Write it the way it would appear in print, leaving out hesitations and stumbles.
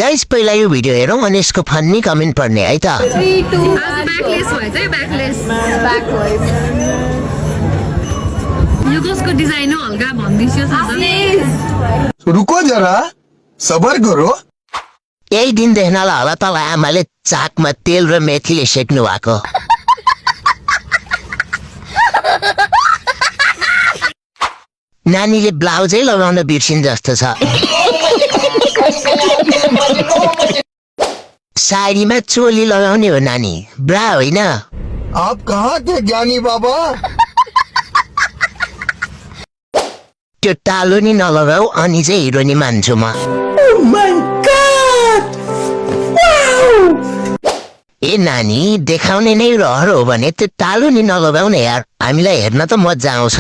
Guys पहिला यो video हेरौँ अनि यसको फन्नी कमेन्ट पढ्ने है त। 3 2 ब्याकलेस भएछ है ब्याकलेस यो कसको डिजाइन हो हल्का भन्दिसियो रुको जरा सबर करो। यही दिनदेखि होला तल आमाले चाकमा तेल र मेथीले सेक्नु भएको। नानीले ब्लाउजै लगाउन बिर्सिन् जस्तो छ। साडीमा चोली लगाउने हो नानी, ब्रा होइन। आप कहाँ थे ज्ञानी बाबा? त्यो तालो नि नलगाऊ अनि चाहिँ हिरोनी मान्छु म। ए नानी देखाउने नै रहर हो भने त्यो तालो नि नलगाउने यार, हामीलाई हेर्न त मजा आउँछ।